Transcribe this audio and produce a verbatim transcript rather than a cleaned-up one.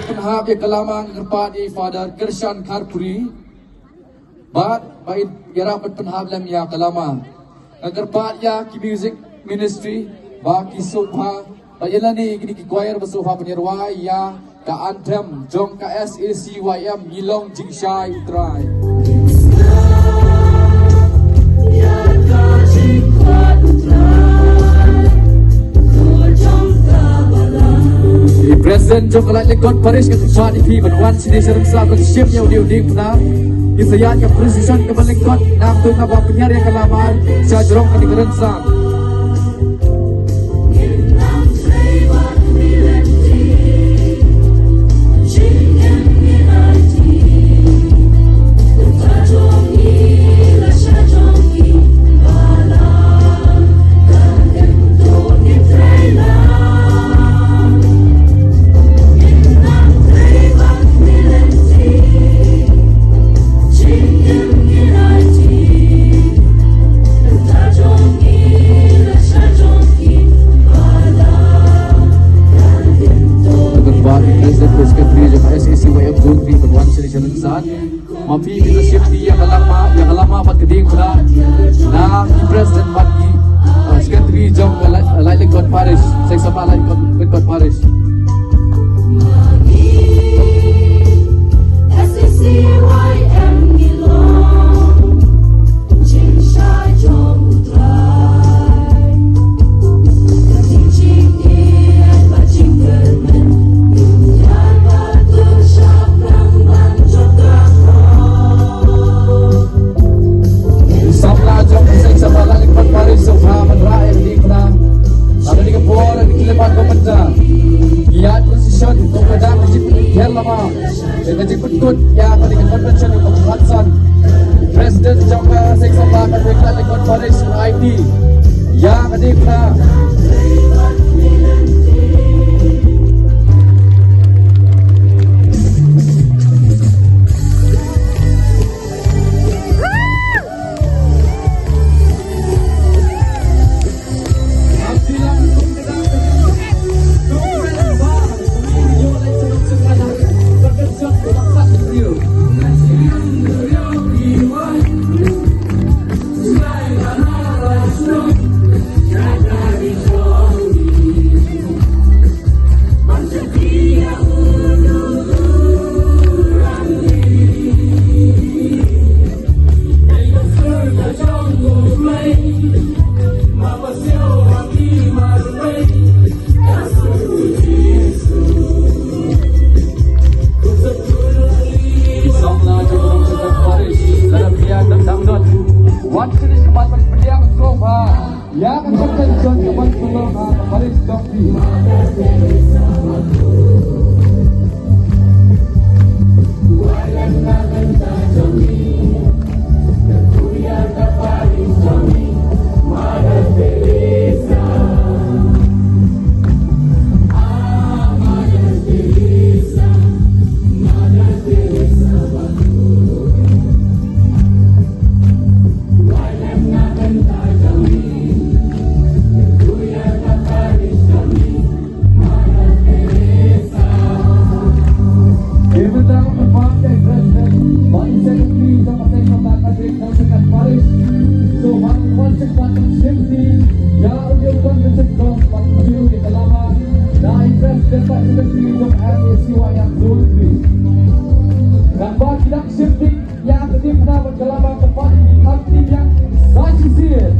Pynhap ïa ka lama nga kyrpad ïa i Father Kyrshan Kharpuri. Bad ba ïarap ban pynhap lem ïa ka lama. Nga kyrpad ïa ki music ministry ba ki sngewbha ba ïa lane kine ki choir ba sngewbha ban ïarwai ïa ka anthem jong ka S A C Y M, Ngi Long Jingshai U Trai. I President jong ka Laitlyngot Parish ka kyrpad ïa phi ban wan shane sha rynsan ban shim ïa u diengphna. Ngi sa ïaid ïa ka procession kaba lyngkot, nangta naba pynhiar ïa ka lama sha jrong kane ka rynsan. Kyrpad ïa i President bad Secretary jong ka S A C Y M Zone three ban wan shane sha rynsan. Ma phi phi la shim ïa ka lama, ïa ka lama bad ka diengphna na i President bad i, uh, Secretary jong ka Lai-, Laitlyngot Parish, Seng Samla Laitlyngot, Laitlyngot Parish. Samla jong ka Seng Samla Laitlyngot Parish sngewbha ban rah ïa ka diengphna. Lada dei ka por, dei ka khyllipmat ba mynta, ïa ka procession, to ka dang ka jingpynhiar lama. Ïa ka jingpynkut ïa kane ka convention kaba khatsan. President jong ka Seng Samla ka Laitlyngot Parish, I T. Ïa ka diengphna. Wan sini semat pediang sngewbha. Ïa ka kyrteng jong ka ban pynlong ha ka parish jong phi. Ïa ka diengphna bad ka lama ka pan ki kham khyndiat sa shisien.